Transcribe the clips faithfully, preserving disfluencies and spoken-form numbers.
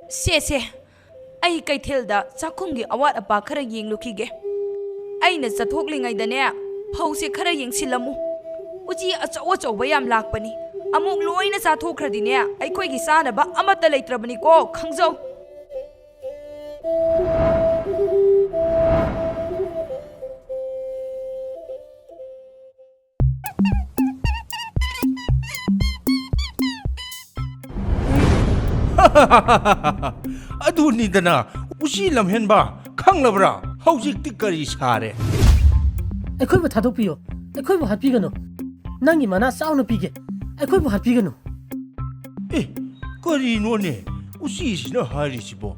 ꯁꯦ ꯁꯦ, ꯑꯩ ꯀꯩꯊꯦꯜꯗ ꯆꯥꯛꯈꯨꯝꯒꯤ ꯑꯋꯥꯠ ꯑꯄꯥ ꯈꯔ ꯌꯦꯡꯂꯨꯈꯤꯒꯦ꯫ ꯑꯩꯅ ꯆꯠꯊꯣꯛꯂꯤꯉꯩꯗꯅꯦ, ꯐꯧꯁꯦ ꯈꯔ ꯌꯦꯡꯁꯤꯜꯂꯝꯃꯨ꯫ ꯎꯆꯤ ꯑꯆꯧ ꯑꯆꯧꯕ ꯌꯥꯝ ꯂꯥꯛꯄꯅꯤ꯫ ꯑꯃꯨꯛ ꯂꯣꯏꯅ ꯆꯥꯊꯣꯛꯈ꯭ꯔꯗꯤꯅꯦ, ꯑꯩꯈꯣꯏꯒꯤ ꯆꯥꯅꯕ ꯑꯃꯠꯇ ꯂꯩꯇ꯭ꯔꯕꯅꯤꯀꯣ, ꯈꯪꯖꯧ꯫ ꯑꯗꯨꯅꯤꯗꯅ, ꯎꯆꯤ ꯂꯝꯍꯦꯟꯕ, ꯈꯪꯂꯕ꯭ꯔꯥ? ꯍꯧꯖꯤꯛꯇꯤ ꯀꯔꯤ ꯁꯥꯔꯦ? ꯑꯩꯈꯣꯏꯕꯨ ꯊꯥꯗꯣꯛꯄꯤꯌꯨ꯫ ꯑꯩꯈꯣꯏꯕꯨ ꯍꯥꯠꯄꯤꯒꯅꯨ꯫ ꯅꯪꯒꯤ ꯃꯅꯥ ꯆꯥꯎꯅ ꯄꯤꯒꯦ꯫ ꯑꯩꯈꯣꯏꯕꯨ ꯍꯥꯠꯄꯤꯒꯅꯨ꯫ ꯑꯦ, ꯀꯔꯤꯅꯣꯅꯦ ꯎꯆꯤꯁꯤꯅ ꯍꯥꯏꯔꯤꯁꯤꯕꯣ?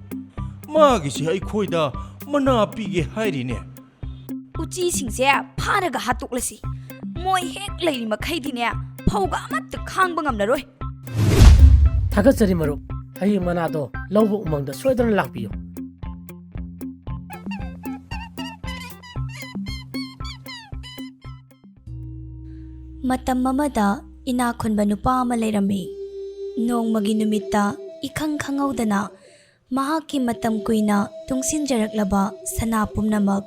ꯃꯥꯒꯤꯁꯦ ꯑꯩꯈꯣꯏꯗ ꯃꯅꯥ ꯄꯤꯒꯦ ꯍꯥꯏꯔꯤꯅꯦ꯫ ꯎꯆꯤꯁꯤꯡꯁꯦ ꯐꯥꯔꯒ ꯍꯥꯠꯇꯣꯛꯂꯁꯤ꯫ ꯃꯣꯏ ꯍꯦꯛ ꯂꯩꯔꯤ ꯃꯈꯩꯗꯤꯅꯦ, ꯐꯧꯒ ꯑꯃꯠꯇ ꯈꯥꯡꯕ ꯉꯝꯂꯔꯣꯏ꯫ ꯊꯥꯒꯠꯆꯔꯤ ꯃꯔꯨꯞ꯫ ꯍꯌꯦꯡ ꯃꯅꯥꯗꯣ ꯂꯧꯕ ꯎꯃꯪꯗ ꯁꯣꯏꯗꯅ ꯂꯥꯛꯄꯤꯌꯨ꯫ ꯃꯇꯝ ꯑꯃꯗ ꯏꯅꯥꯛ ꯈꯨꯟꯕ ꯅꯨꯄꯥ ꯑꯃ ꯂꯩꯔꯝꯃꯤ꯫ ꯅꯣꯡꯃꯒꯤ ꯅꯨꯃꯤꯠꯇ ꯏꯈꯪ ꯈꯪꯍꯧꯗꯅ ꯃꯍꯥꯛꯀꯤ ꯃꯇꯝ ꯀꯨꯏꯅ ꯇꯨꯡꯁꯤꯟꯖꯔꯛꯂꯕ ꯁꯅꯥ ꯄꯨꯝꯅꯃꯛ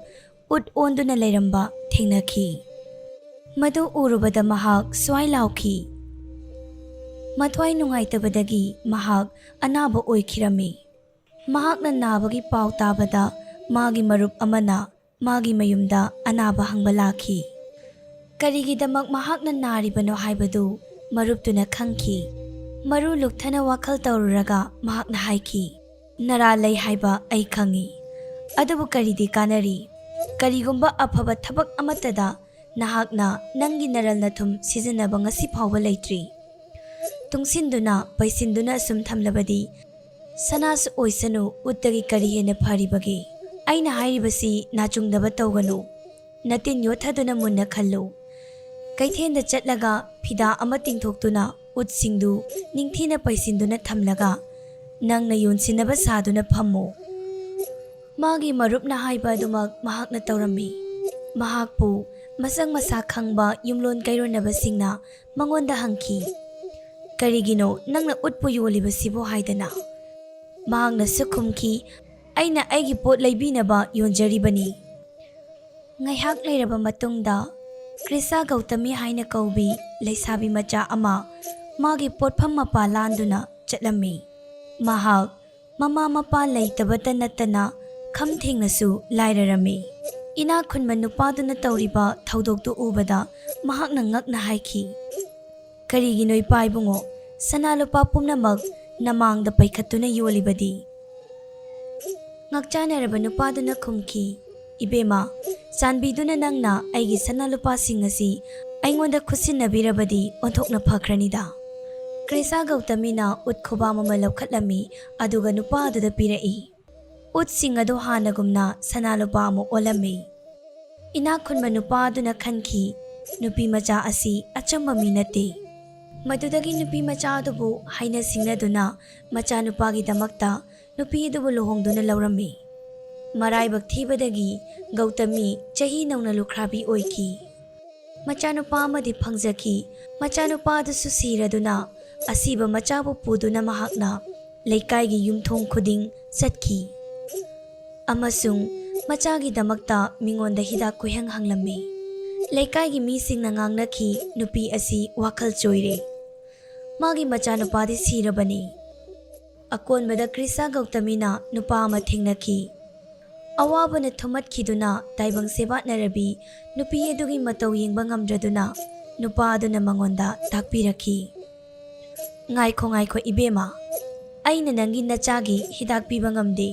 ꯎꯠ ꯑꯣꯟꯗꯨꯅ ꯂꯩꯔꯝꯕ ꯊꯦꯡꯅꯈꯤ꯫ ꯃꯗꯨ ꯎꯔꯨꯕꯗ ꯃꯍꯥꯛ ꯁ꯭ꯋꯥꯏ ꯂꯥꯎꯈꯤ꯫ ꯃꯊ꯭ꯋꯥꯏ ꯅꯨꯡꯉꯥꯏꯇꯕꯗꯒꯤ ꯃꯍꯥꯛ ꯑꯅꯥꯕ ꯑꯣꯏꯈꯤꯔꯝꯃꯤ꯫ ꯃꯍꯥꯛꯅ ꯅꯥꯕꯒꯤ ꯄꯥꯎ ꯇꯥꯕꯗ ꯃꯥꯒꯤ ꯃꯔꯨꯞ ꯑꯃꯅ ꯃꯥꯒꯤ ꯃꯌꯨꯝꯗ ꯑꯅꯥꯕ ꯍꯪꯕ ꯂꯥꯛꯈꯤ꯫ ꯀꯔꯤꯒꯤꯗꯃꯛ ꯃꯍꯥꯛꯅ ꯅꯥꯔꯤꯕꯅꯣ ꯍꯥꯏꯕꯗꯨ ꯃꯔꯨꯞꯇꯨꯅ ꯈꯪꯈꯤ꯫ ꯃꯔꯨ ꯂꯨꯛꯊꯅ ꯋꯥꯈꯜ ꯇꯧꯔꯨꯔꯒ ꯃꯍꯥꯛꯅ ꯍꯥꯏꯈꯤ, "ꯅꯔꯥ ꯂꯩ ꯍꯥꯏꯕ ꯑꯩ ꯈꯪꯏ, ꯑꯗꯨꯕꯨ ꯀꯔꯤꯗꯤ ꯀꯥꯟꯅꯔꯤ? ꯀꯔꯤꯒꯨꯝꯕ ꯑꯐꯕ ꯊꯕꯛ ꯑꯃꯠꯇꯗ ꯅꯍꯥꯛꯅ ꯅꯪꯒꯤ ꯅꯔꯜ ꯅꯊꯨꯝ ꯁꯤꯖꯤꯟꯅꯕ ꯉꯁꯤ ꯐꯥꯎꯕ ꯂꯩꯇ꯭ꯔꯤ꯫ ꯇꯨꯡꯁꯤꯟꯗꯨꯅ, ꯄꯩꯁꯤꯟꯗꯨꯅ ꯑꯁꯨꯝ ꯊꯝꯂꯕꯗꯤ ꯁꯅꯥꯁꯨ ꯑꯣꯏꯁꯅꯨ, ꯎꯠꯇꯒꯤ ꯀꯔꯤ ꯍꯦꯟꯅ ꯐꯔꯤꯕꯒꯦ? ꯑꯩꯅ ꯍꯥꯏꯔꯤꯕꯁꯤ ꯅꯥꯆꯨꯡꯗꯕ ꯇꯧꯒꯅꯨ꯫ ꯅꯇꯤꯟ ꯌꯣꯠꯊꯗꯨꯅ ꯃꯨꯟꯅ ꯈꯜꯂꯨ꯫ ꯀꯩꯊꯦꯜꯗ ꯆꯠꯂꯒ ꯐꯤꯗꯥ ꯑꯃ ꯇꯤꯡꯊꯣꯛꯇꯨꯅ ꯎꯠꯁꯤꯡꯗꯨ ꯅꯤꯡꯊꯤꯅ ꯄꯩꯁꯤꯟꯗꯨꯅ ꯊꯝꯂꯒ ꯅꯪꯅ ꯌꯣꯟꯁꯤꯟꯅꯕ ꯁꯥꯗꯨꯅ ꯐꯝꯃꯨ꯫" ꯃꯥꯒꯤ ꯃꯔꯨꯞꯅ ꯍꯥꯏꯕ ꯑꯗꯨꯃꯛ ꯃꯍꯥꯛꯅ ꯇꯧꯔꯝꯃꯤ꯫ ꯃꯍꯥꯛꯄꯨ ꯃꯁꯛ ꯃꯁꯥ ꯈꯪꯕ ꯌꯨꯝꯂꯣꯟ ꯀꯩꯔꯣꯟꯅꯕꯁꯤꯡꯅ ꯃꯉꯣꯟꯗ ꯍꯪꯈꯤ, "ꯀꯔꯤꯒꯤꯅꯣ ꯅꯪꯅ ꯎꯠꯄꯨ ꯌꯣꯜꯂꯤꯕꯁꯤꯕꯨ?" ꯍꯥꯏꯗꯅ꯫ ꯃꯍꯥꯛꯅꯁꯨ ꯈꯨꯝꯈꯤ, "ꯑꯩꯅ ꯑꯩꯒꯤ ꯄꯣꯠ ꯂꯩꯕꯤꯅꯕ ꯌꯣꯟꯖꯔꯤꯕꯅꯤ"꯫ ꯉꯥꯏꯍꯥꯛ ꯂꯩꯔꯕ ꯃꯇꯨꯡꯗ ꯀ꯭ꯔꯤꯁꯥ ꯒꯧꯇꯃꯤ ꯍꯥꯏꯅ ꯀꯧꯕꯤ ꯂꯩꯁꯥꯕꯤ ꯃꯆꯥ ꯑꯃ ꯃꯥꯒꯤ ꯄꯣꯠꯐꯝ ꯃꯄꯥ ꯂꯥꯟꯗꯨꯅ ꯆꯠꯂꯝꯃꯤ꯫ ꯃꯍꯥꯛ ꯃꯃꯥ ꯃꯄꯥ ꯂꯩꯇꯕꯇ ꯅꯠꯇꯅ ꯈꯝ ꯊꯦꯡꯅꯁꯨ ꯂꯥꯏꯔꯔꯝꯃꯤ꯫ ꯏꯅꯥꯛ ꯈꯨꯟꯕ ꯅꯨꯄꯥꯗꯨꯅ ꯇꯧꯔꯤꯕ ꯊꯧꯗꯣꯛꯇꯨ ꯎꯕꯗ ꯃꯍꯥꯛꯅ ꯉꯛꯅ ꯍꯥꯏꯈꯤ, "ꯀꯔꯤꯒꯤꯅꯣ ꯏꯄꯥ ꯏꯕꯨꯡꯉꯣ, ꯁꯅꯥ ꯂꯨꯄꯥ ꯄꯨꯝꯅꯃꯛ ꯅꯃꯥꯡꯗ ꯄꯩꯈꯠꯇꯨꯅ ꯌꯣꯜꯂꯤꯕꯗꯤ?" ꯉꯛꯆꯥꯟꯅꯔꯕ ꯅꯨꯄꯥꯗꯨꯅ ꯈꯨꯝꯈꯤ, "ꯏꯕꯦꯝꯃ, ꯆꯥꯟꯕꯤꯗꯨꯅ ꯅꯪꯅ ꯑꯩꯒꯤ ꯁꯅꯥ ꯂꯨꯄꯥꯁꯤꯡ ꯑꯁꯤ ꯑꯩꯉꯣꯟꯗ ꯈꯨꯠꯁꯤꯟꯅꯕꯤꯔꯕꯗꯤ ꯑꯣꯟꯊꯣꯛꯅ ꯐꯈ꯭ꯔꯅꯤꯗ"꯫ ꯀ꯭ꯔꯤꯁꯥ ꯒꯧꯇꯃꯤꯅ ꯎꯠ ꯈꯨꯕꯥꯝ ꯑꯃ ꯂꯧꯈꯠꯂꯝꯃꯤ, ꯑꯗꯨꯒ ꯅꯨꯄꯥ ꯑꯗꯨꯗ ꯄꯤꯔꯛꯏ꯫ ꯎꯠꯁꯤꯡ ꯑꯗꯨ ꯍꯥꯟꯅꯒꯨꯝꯅ ꯁꯅꯥ ꯂꯨꯄꯥ ꯑꯃ ꯑꯣꯜꯂꯝꯃꯤ꯫ ꯏꯅꯥꯛ ꯈꯨꯟꯕ ꯅꯨꯄꯥ ꯑꯗꯨꯅ ꯈꯟꯈꯤ, ꯅꯨꯄꯤ ꯃꯆꯥ ꯑꯁꯤ ꯑꯆꯝꯕ ꯃꯤ ꯅꯠꯇꯦ꯫ ꯃꯗꯨꯗꯒꯤ ꯅꯨꯄꯤ ꯃꯆꯥ ꯑꯗꯨꯕꯨ ꯍꯥꯏꯅ ꯁꯤꯡꯅꯗꯨꯅ ꯃꯆꯥꯅꯨꯄꯥꯒꯤꯗꯃꯛꯇ ꯅꯨꯄꯤ ꯑꯗꯨꯕꯨ ꯂꯨꯍꯣꯡꯗꯨꯅ ꯂꯧꯔꯝꯃꯤ꯫ ꯃꯔꯥꯏꯕꯛ ꯊꯤꯕꯗꯒꯤ ꯒꯧꯇꯃꯤ ꯆꯍꯤ ꯅꯧꯅ ꯂꯨꯈ꯭ꯔꯥꯕꯤ ꯑꯣꯏꯈꯤ꯫ ꯃꯆꯥꯅꯨꯄꯥ ꯑꯃꯗꯤ ꯐꯪꯖꯈꯤ꯫ ꯃꯆꯥꯅꯨꯄꯥ ꯑꯗꯨꯁꯨ ꯁꯤꯔꯗꯨꯅ ꯑꯁꯤꯕ ꯃꯆꯥꯕꯨ ꯄꯨꯗꯨꯅ ꯃꯍꯥꯛꯅ ꯂꯩꯀꯥꯏꯒꯤ ꯌꯨꯝꯊꯣꯡ ꯈꯨꯗꯤꯡ ꯆꯠꯈꯤ ꯑꯃꯁꯨꯡ ꯃꯆꯥꯒꯤꯗꯃꯛꯇ ꯃꯤꯉꯣꯟꯗ ꯍꯤꯗꯥꯛ ꯀꯣꯏꯍꯪ ꯍꯪꯂꯝꯃꯤ꯫ ꯂꯩꯀꯥꯏꯒꯤ ꯃꯤꯁꯤꯡꯅ ꯉꯥꯡꯅꯈꯤ, "ꯅꯨꯄꯤ ꯑꯁꯤ ꯋꯥꯈꯜ ꯆꯣꯏꯔꯦ꯫ ꯃꯥꯒꯤ ꯃꯆꯥꯅꯨꯄꯥꯗꯤ ꯁꯤꯔꯕꯅꯤ"꯫ ꯑꯀꯣꯟꯕꯗ ꯀ꯭ꯔꯤꯁꯥ ꯒꯧꯇꯃꯤꯅ ꯅꯨꯄꯥ ꯑꯃ ꯊꯦꯡꯅꯈꯤ꯫ ꯑꯋꯥꯕꯅ ꯊꯨꯝꯃꯠꯈꯤꯗꯨꯅ ꯇꯥꯏꯕꯪ ꯁꯦꯕꯥꯠꯅꯔꯕꯤ ꯅꯨꯄꯤ ꯑꯗꯨꯒꯤ ꯃꯇꯧ ꯌꯦꯡꯕ ꯉꯝꯗ꯭ꯔꯗꯨꯅ ꯅꯨꯄꯥ ꯑꯗꯨꯅ ꯃꯉꯣꯟꯗ ꯇꯥꯛꯄꯤꯔꯛꯈꯤ, "ꯉꯥꯏꯈꯣ, ꯉꯥꯏꯈꯣ ꯏꯕꯦꯝꯃ, ꯑꯩꯅ ꯅꯪꯒꯤ ꯅꯆꯥꯒꯤ ꯍꯤꯗꯥꯛ ꯄꯤꯕ ꯉꯝꯗꯦ,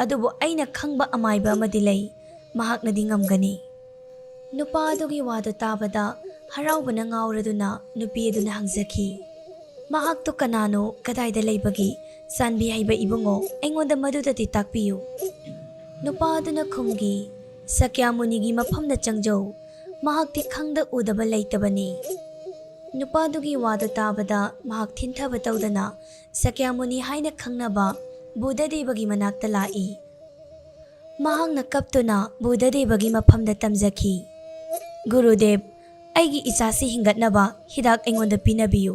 ꯑꯗꯨꯕꯨ ꯑꯩꯅ ꯈꯪꯕ ꯑꯃꯥꯏꯕ ꯑꯃꯗꯤ ꯂꯩ, ꯃꯍꯥꯛꯅꯗꯤ ꯉꯝꯒꯅꯤ"꯫ ꯅꯨꯄꯥ ꯑꯗꯨꯒꯤ ꯋꯥꯗꯨ ꯇꯥꯕꯗ ꯍꯔꯥꯎꯕꯅ ꯉꯥꯎꯔꯗꯨꯅ ꯅꯨꯄꯤ ꯑꯗꯨꯅ ꯍꯪꯖꯈꯤ, "ꯃꯍꯥꯛꯇꯨ ꯀꯅꯥꯅꯣ, ꯀꯗꯥꯏꯗ ꯂꯩꯕꯒꯦ? ꯆꯥꯟꯕꯤ ꯍꯩꯕ ꯏꯕꯨꯡꯉꯣ, ꯑꯩꯉꯣꯟꯗ ꯃꯗꯨꯗꯗꯤ ꯇꯥꯛꯄꯤꯌꯨ"꯫ ꯅꯨꯄꯥ ꯑꯗꯨꯅ ꯈꯨꯝꯈꯤ, "ꯁꯀ꯭ꯌꯥꯃꯨꯅꯤꯒꯤ ꯃꯐꯝꯗ ꯆꯪꯖꯧ, ꯃꯍꯥꯛꯇꯤ ꯈꯪꯗ ꯎꯗꯕ ꯂꯩꯇꯕꯅꯤ"꯫ ꯅꯨꯄꯥꯗꯨꯒꯤ ꯋꯥꯗꯨ ꯇꯥꯕꯗ ꯃꯍꯥꯛ ꯊꯤꯟꯊꯕ ꯇꯧꯗꯅ ꯁꯀ꯭ꯌꯥꯃꯨꯅꯤ ꯍꯥꯏꯅ ꯈꯪꯅꯕ ꯕꯨꯙꯗꯦꯕꯒꯤ ꯃꯅꯥꯛꯇ ꯂꯥꯛꯏ꯫ ꯃꯍꯥꯛꯅ ꯀꯞꯇꯨꯅ ꯕꯨꯙꯗꯦꯕꯒꯤ ꯃꯐꯝꯗ ꯇꯝꯖꯈꯤ, "ꯒꯨꯔꯨꯗꯦꯕ, ꯑꯩꯒꯤ ꯏꯆꯥꯁꯤ ꯍꯤꯡꯒꯠꯅꯕ ꯍꯤꯗꯥꯛ ꯑꯩꯉꯣꯟꯗ ꯄꯤꯅꯕꯤꯌꯨ"꯫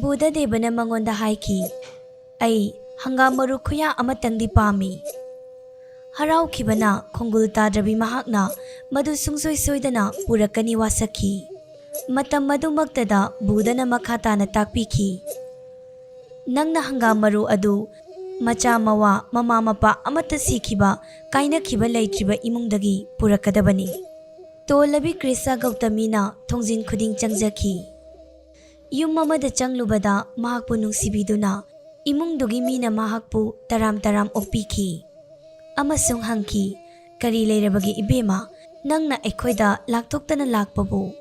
ꯕꯨꯙꯗꯦꯕꯅ ꯃꯉꯣꯟꯗ ꯍꯥꯏꯈꯤ, "ꯑꯩ ꯍꯪꯒꯥꯝ ꯃꯔꯨ ꯈꯨꯌꯥ ꯑꯃꯇꯪꯗꯤ ꯄꯥꯝꯃꯤ꯫ ꯍꯔꯥꯎꯈꯤꯕꯅ ꯈꯣꯡꯒꯨꯜ ꯇꯥꯗ꯭ꯔꯕꯤ ꯃꯍꯥꯛꯅ ꯃꯗꯨ ꯁꯨꯡꯁꯣꯏ ꯁꯣꯏꯗꯅ ꯄꯨꯔꯛꯀꯅꯤ ꯋꯥꯁꯛꯈꯤ꯫ ꯃꯇꯝ ꯑꯗꯨꯃꯛꯇꯗ ꯕꯨꯙꯅ ꯃꯈꯥ ꯇꯥꯅ ꯇꯥꯛꯄꯤꯈꯤ, "ꯅꯪꯅ ꯍꯪꯒꯥꯝ ꯃꯔꯨ ꯑꯗꯨ ꯃꯆꯥ ꯃꯋꯥ, ꯃꯃꯥ ꯃꯄꯥ ꯑꯃꯠꯇ ꯁꯤꯈꯤꯕ, ꯀꯥꯏꯅꯈꯤꯕ ꯂꯩꯇ꯭ꯔꯤꯕ ꯏꯃꯨꯡꯗꯒꯤ ꯄꯨꯔꯛꯀꯗꯕꯅꯤ"꯫ ꯇꯣꯜꯂꯕꯤ ꯀ꯭ꯔꯤꯁ ꯒꯧꯇꯃꯤꯅ ꯊꯣꯡꯖꯤꯟ ꯈꯨꯗꯤꯡ ꯆꯪꯖꯈꯤ꯫ ꯌꯨꯝ ꯑꯃꯗ ꯆꯪꯂꯨꯕꯗ ꯃꯍꯥꯛꯄꯨ ꯅꯨꯡꯁꯤꯕꯤꯗꯨꯅ ꯏꯃꯨꯡꯗꯨꯒꯤ ꯃꯤꯅ ꯃꯍꯥꯛꯄꯨ ꯇꯔꯥꯝ ꯇꯔꯥꯝ ꯑꯣꯛꯄꯤꯈꯤ ꯑꯃꯁꯨꯡ ꯍꯪꯈꯤ, "ꯀꯔꯤ ꯂꯩꯔꯕꯒꯦ ꯏꯕꯦꯝꯃ, ꯅꯪꯅ ꯑꯩꯈꯣꯏꯗ ꯂꯥꯛꯊꯣꯛꯇꯅ ꯂꯥꯛꯄꯕꯨ?"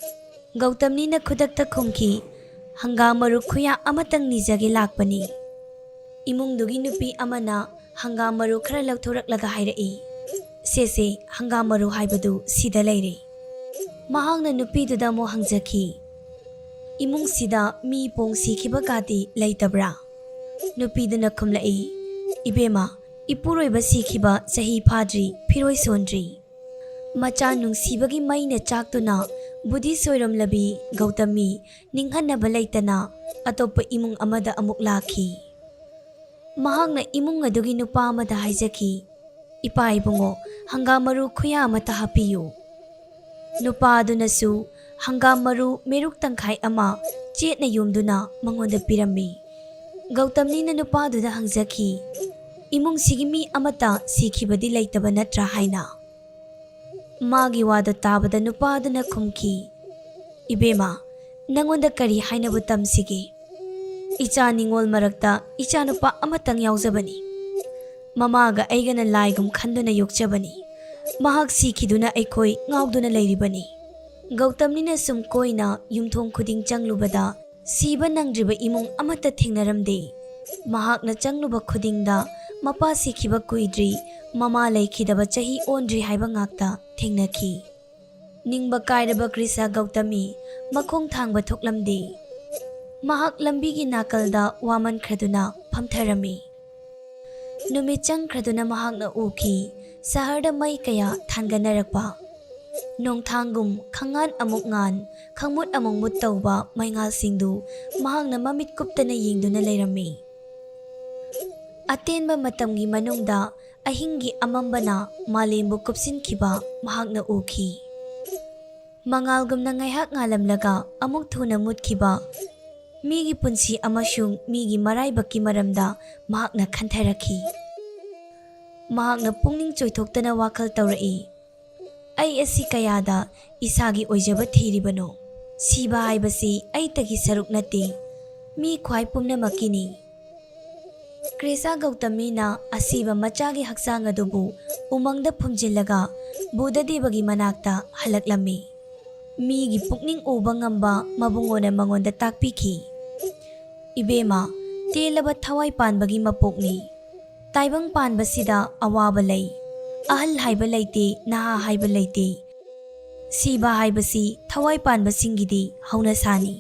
ꯒꯧꯇꯝꯅꯤꯅ ꯈꯨꯗꯛꯇ ꯈꯨꯝꯈꯤ, "ꯍꯪꯒꯥꯝ ꯃꯔꯨ ꯈꯨꯌꯥ ꯑꯃꯇꯪ ꯅꯤꯖꯒꯦ ꯂꯥꯛꯄꯅꯤ"꯫ ꯏꯃꯨꯡꯗꯨꯒꯤ ꯅꯨꯄꯤ ꯑꯃꯅ ꯍꯪꯒꯥꯝ ꯃꯔꯨ ꯈꯔ ꯂꯧꯊꯣꯔꯛꯂꯒ ꯍꯥꯏꯔꯛꯏ, "ꯁꯦ ꯁꯦ, ꯍꯪꯒꯥꯝ ꯃꯔꯨ ꯍꯥꯏꯕꯗꯨ ꯁꯤꯗ ꯂꯩꯔꯦ"꯫ ꯃꯍꯥꯛꯅ ꯅꯨꯄꯤꯗꯨꯗ ꯑꯃꯨꯛ ꯍꯪꯖꯈꯤ, "ꯏꯃꯨꯡꯁꯤꯗ ꯃꯤ ꯄꯣꯡ ꯁꯤꯈꯤꯕꯒꯗꯤ ꯂꯩꯇꯕ꯭ꯔꯥ?" ꯅꯨꯄꯤꯗꯨꯅ ꯈꯨꯝꯂꯛꯏ, "ꯏꯕꯦꯝꯃ, ꯏꯄꯨꯔꯣꯏꯕ ꯁꯤꯈꯤꯕ ꯆꯍꯤ ꯐꯥꯗ꯭ꯔꯤ, ꯐꯤꯔꯣꯏ ꯁꯣꯟꯗ꯭ꯔꯤ"꯫ ꯃꯆꯥ ꯅꯨꯡꯁꯤꯕꯒꯤ ꯃꯩꯅ ꯆꯥꯛꯇꯨꯅ ꯕꯨꯙꯤ ꯁꯣꯏꯔꯝꯂꯕꯤ ꯒꯧꯇꯃꯤ ꯅꯤꯡꯍꯟꯅꯕ ꯂꯩꯇꯅ ꯑꯇꯣꯞꯄ ꯏꯃꯨꯡ ꯑꯃꯗ ꯑꯃꯨꯛ ꯂꯥꯛꯈꯤ꯫ ꯃꯍꯥꯛꯅ ꯏꯃꯨꯡ ꯑꯗꯨꯒꯤ ꯅꯨꯄꯥ ꯑꯃꯗ ꯍꯥꯏꯖꯈꯤ, "ꯏꯄꯥ ꯏꯕꯨꯡꯉꯣ, ꯍꯪꯒꯥꯝ ꯃꯔꯨ ꯈꯨꯌꯥ ꯑꯃꯠꯇ ꯍꯥꯞꯄꯤꯌꯨ"꯫ ꯅꯨꯄꯥ ꯑꯗꯨꯅꯁꯨ ꯍꯪꯒꯥꯝ ꯃꯔꯨ ꯃꯦꯔꯨꯛ ꯇꯪꯈꯥꯏ ꯑꯃ ꯆꯦꯠꯅ ꯌꯣꯝꯗꯨꯅ ꯃꯉꯣꯟꯗ ꯄꯤꯔꯝꯃꯤ꯫ ꯒꯧꯇꯝꯅꯤꯅ ꯅꯨꯄꯥꯗꯨꯗ ꯍꯪꯖꯈꯤ, "ꯏꯃꯨꯡꯁꯤꯒꯤ ꯃꯤ ꯑꯃꯠꯇ ꯁꯤꯈꯤꯕꯗꯤ ꯂꯩꯇꯕ ꯅꯠꯇ꯭ꯔꯥ?" ꯍꯥꯏꯅ꯫ ꯃꯥꯒꯤ ꯋꯥꯗꯨ ꯇꯥꯕꯗ ꯅꯨꯄꯥ ꯑꯗꯨꯅ ꯈꯨꯝꯈꯤ, "ꯏꯕꯦꯝꯃ, ꯅꯉꯣꯟꯗ ꯀꯔꯤ ꯍꯥꯏꯅꯕ ꯇꯝꯁꯤꯒꯦ? ꯏꯆꯥ ꯅꯤꯉꯣꯜ ꯃꯔꯛꯇ ꯏꯆꯥꯅꯨꯄꯥ ꯑꯃꯇꯪ ꯌꯥꯎꯖꯕꯅꯤ꯫ ꯃꯃꯥꯒ ꯑꯩꯒꯅ ꯂꯥꯏꯒꯨꯝ ꯈꯟꯗꯨꯅ ꯌꯣꯛꯆꯕꯅꯤ꯫ ꯃꯍꯥꯛ ꯁꯤꯈꯤꯗꯨꯅ ꯑꯩꯈꯣꯏ ꯉꯥꯎꯗꯨꯅ ꯂꯩꯔꯤꯕꯅꯤ"꯫ ꯒꯧꯇꯝꯅꯤꯅ ꯁꯨꯝ ꯀꯣꯏꯅ ꯌꯨꯝꯊꯣꯡ ꯈꯨꯗꯤꯡ ꯆꯪꯂꯨꯕꯗ ꯁꯤꯕ ꯅꯪꯗ꯭ꯔꯤꯕ ꯏꯃꯨꯡ ꯑꯃꯠꯇ ꯊꯦꯡꯅꯔꯝꯗꯦ꯫ ꯃꯍꯥꯛꯅ ꯆꯪꯂꯨꯕ ꯈꯨꯗꯤꯡꯗ ꯃꯄꯥ ꯁꯤꯈꯤꯕ ꯀꯨꯏꯗ꯭ꯔꯤ, ꯃꯃꯥ ꯂꯩꯈꯤꯗꯕ ꯆꯍꯤ ꯑꯣꯟꯗ꯭ꯔꯤ ꯍꯥꯏꯕ ꯉꯥꯛꯇ ꯊꯦꯡꯅꯈꯤ꯫ ꯅꯤꯡꯕ ꯀꯥꯏꯔꯕ ꯀ꯭ꯔꯤꯁ ꯒꯧꯇꯃꯤ ꯃꯈꯣꯡ ꯊꯥꯡꯕ ꯊꯣꯛꯂꯝꯗꯦ꯫ ꯃꯍꯥꯛ ꯂꯝꯕꯤꯒꯤ ꯅꯥꯀꯜꯗ ꯋꯥꯃꯟꯈ꯭ꯔꯗꯨꯅ ꯐꯝꯊꯔꯝꯃꯤ꯫ ꯅꯨꯃꯤꯠ ꯆꯪꯈ꯭ꯔꯗꯨꯅ ꯃꯍꯥꯛꯅ ꯎꯈꯤ, ꯁꯍꯔꯗ ꯃꯩ ꯀꯌꯥ ꯊꯥꯟꯒꯠꯅꯔꯛꯄ꯫ ꯅꯣꯡꯊꯥꯡꯒꯨꯝ ꯈꯪꯉꯥꯟ ꯑꯃꯨꯛ ꯉꯥꯟ, ꯈꯪꯃꯨꯠ ꯑꯃꯨꯛ ꯃꯨꯠ ꯇꯧꯕ ꯃꯩꯉꯥꯜꯁꯤꯡꯗꯨ ꯃꯍꯥꯛꯅ ꯃꯃꯤꯠ ꯀꯨꯞꯇꯅ ꯌꯦꯡꯗꯨꯅ ꯂꯩꯔꯝꯃꯤ꯫ ꯑꯇꯦꯟꯕ ꯃꯇꯝꯒꯤ ꯃꯅꯨꯡꯗ ꯑꯍꯤꯡꯒꯤ ꯑꯃꯝꯕꯅ ꯃꯥꯂꯦꯝꯕꯨ ꯀꯨꯞꯁꯤꯟꯈꯤꯕ ꯃꯍꯥꯛꯅ ꯎꯈꯤ꯫ ꯃꯉꯥꯜꯒꯨꯝꯅ ꯉꯥꯏꯍꯥꯛ ꯉꯥꯜꯂꯝꯂꯒ ꯑꯃꯨꯛ ꯊꯨꯅ ꯃꯨꯠꯈꯤꯕ ꯃꯤꯒꯤ ꯄꯨꯟꯁꯤ ꯑꯃꯁꯨꯡ ꯃꯤꯒꯤ ꯃꯔꯥꯏꯕꯛꯀꯤ ꯃꯔꯝꯗ ꯃꯍꯥꯛꯅ ꯈꯟꯊꯔꯛꯈꯤ꯫ ꯃꯍꯥꯛꯅ ꯄꯨꯛꯅꯤꯡ ꯆꯣꯏꯊꯣꯛꯇꯅ ꯋꯥꯈꯜ ꯇꯧꯔꯛꯏ, "ꯑꯩ ꯑꯁꯤ ꯀꯌꯥꯗ ꯏꯁꯥꯒꯤ ꯑꯣꯏꯖꯕ ꯊꯤꯔꯤꯕꯅꯣ? ꯁꯤꯕ ꯍꯥꯏꯕꯁꯤ ꯑꯩꯇꯒꯤ ꯁꯔꯨꯛ ꯅꯠꯇꯦ, ꯃꯤ ꯈ꯭ꯋꯥꯏ ꯄꯨꯝꯅꯃꯛꯀꯤꯅꯤ꯫" ꯀ꯭ꯔꯦꯁꯥ ꯒꯧꯇꯃꯤꯅ ꯑꯁꯤꯕ ꯃꯆꯥꯒꯤ ꯍꯛꯆꯥꯡ ꯑꯗꯨꯕꯨ ꯎꯃꯪꯗ ꯐꯨꯝꯖꯤꯜꯂꯒ ꯕꯨꯙꯗꯦꯕꯒꯤ ꯃꯅꯥꯛꯇ ꯍꯜꯂꯛꯂꯝꯃꯤ꯫ ꯃꯤꯒꯤ ꯄꯨꯛꯅꯤꯡ ꯎꯕ ꯉꯝꯕ ꯃꯕꯨꯡꯉꯣꯅ ꯃꯉꯣꯟꯗ ꯇꯥꯛꯄꯤꯈꯤ, "ꯏꯕꯦꯝꯃ, ꯇꯦꯜꯂꯕ ꯊꯋꯥꯏ ꯄꯥꯟꯕꯒꯤ ꯃꯄꯣꯛꯅꯤ꯫ ꯇꯥꯏꯕꯪ ꯄꯥꯟꯕꯁꯤꯗ ꯑꯋꯥꯕ ꯂꯩ꯫ ꯑꯍꯜ ꯍꯥꯏꯕ ꯂꯩꯇꯦ, ꯅꯍꯥ ꯍꯥꯏꯕ ꯂꯩꯇꯦ꯫ ꯁꯤꯕ ꯍꯥꯏꯕꯁꯤ ꯊꯋꯥꯏ ꯄꯥꯟꯕꯁꯤꯡꯒꯤꯗꯤ ꯍꯧꯅꯁꯥꯅꯤ꯫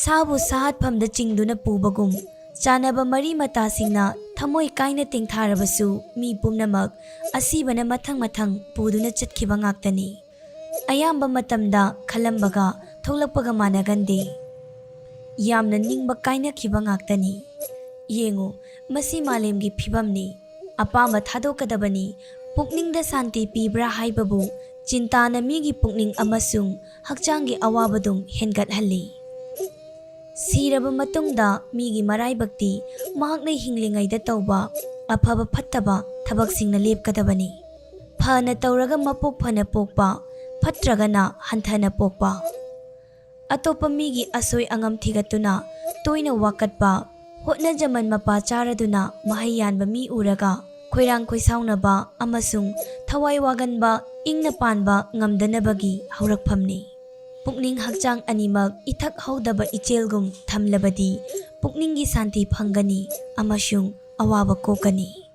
ꯁꯥꯕꯨ ꯁꯥꯍꯠꯐꯝꯗ ꯆꯤꯡꯗꯨꯅ ꯄꯨꯕꯒꯨꯝ, ꯆꯥꯟꯅꯕ ꯃꯔꯤ ꯃꯇꯥꯁꯤꯡꯅ ꯊꯃꯣꯏ ꯀꯥꯏꯅ ꯇꯦꯡꯊꯥꯔꯕꯁꯨ, ꯃꯤ ꯄꯨꯝꯅꯃꯛ ꯑꯁꯤꯕꯅ ꯃꯊꯪ ꯃꯊꯪ ꯄꯨꯗꯨꯅ ꯆꯠꯈꯤꯕ ꯉꯥꯛꯇꯅꯤ꯫ ꯑꯌꯥꯝꯕ ꯃꯇꯝꯗ ꯈꯜꯂꯝꯕꯒ ꯊꯣꯛꯂꯛꯄꯒ ꯃꯥꯟꯅꯒꯟꯗꯦ꯫ ꯌꯥꯝꯅ ꯅꯤꯡꯕ ꯀꯥꯏꯅꯈꯤꯕ ꯉꯥꯛꯇꯅꯤ꯫ ꯌꯦꯡꯉꯨ, ꯃꯁꯤ ꯃꯥꯂꯦꯝꯒꯤ ꯐꯤꯕꯝꯅꯤ꯫ ꯑꯄꯥꯝꯕ ꯊꯥꯗꯣꯛꯀꯗꯕꯅꯤ꯫ ꯄꯨꯛꯅꯤꯡꯗ ꯁꯥꯟꯇꯤ ꯄꯤꯕ꯭ꯔꯥ ꯍꯥꯏꯕꯕꯨ ꯆꯤꯟꯇꯥꯅ ꯃꯤꯒꯤ ꯄꯨꯛꯅꯤꯡ ꯑꯃꯁꯨꯡ ꯍꯛꯆꯥꯡꯒꯤ ꯑꯋꯥꯕꯗꯨꯝ ꯍꯦꯟꯒꯠꯍꯜꯂꯤ꯫ ꯁꯤꯔꯕ ꯃꯇꯨꯡꯗ ꯃꯤꯒꯤ ꯃꯔꯥꯏꯕꯛꯇꯤ ꯃꯍꯥꯛꯅ ꯍꯤꯡꯂꯤꯉꯩꯗ ꯇꯧꯕ ꯑꯐꯕ ꯐꯠꯇꯕ ꯊꯕꯛꯁꯤꯡꯅ ꯂꯦꯞꯀꯗꯕꯅꯤ꯫ ꯐꯅ ꯇꯧꯔꯒ ꯃꯄꯣꯛ ꯐꯅ ꯄꯣꯛꯄ, ꯐꯠꯇ꯭ꯔꯒꯅ ꯍꯟꯊꯅ ꯄꯣꯛꯄ꯫ ꯑꯇꯣꯞꯄ ꯃꯤꯒꯤ ꯑꯁꯣꯏ ꯑꯉꯥꯝ ꯊꯤꯒꯠꯇꯨꯅ ꯇꯣꯏꯅ ꯋꯥꯀꯠꯄ, ꯍꯣꯠꯅꯖꯃꯟ ꯃꯄꯥ ꯆꯥꯔꯗꯨꯅ ꯃꯍꯩ ꯌꯥꯟꯕ ꯃꯤ ꯎꯔꯒ ꯈꯣꯏꯔꯥꯡ ꯈꯣꯏꯁꯥꯎꯅꯕ ꯑꯃꯁꯨꯡ ꯊꯋꯥꯏ ꯋꯥꯒꯟꯕ ꯏꯪꯅ ꯄꯥꯟꯕ ꯉꯝꯗꯅꯕꯒꯤ ꯍꯧꯔꯛꯐꯝꯅꯤ꯫ ꯄꯨꯛꯅꯤꯡ ꯍꯛꯆꯥꯡ ꯑꯅꯤꯃꯛ ꯏꯊꯛ ꯍꯧꯗꯕ ꯏꯆꯦꯜꯒꯨꯝ ꯊꯝꯂꯕꯗꯤ ꯄꯨꯛꯅꯤꯡꯒꯤ ꯁꯥꯟꯇꯤ ꯐꯪꯒꯅꯤ ꯑꯃꯁꯨꯡ ꯑꯋꯥꯕ ꯀꯣꯛꯀꯅꯤ꯫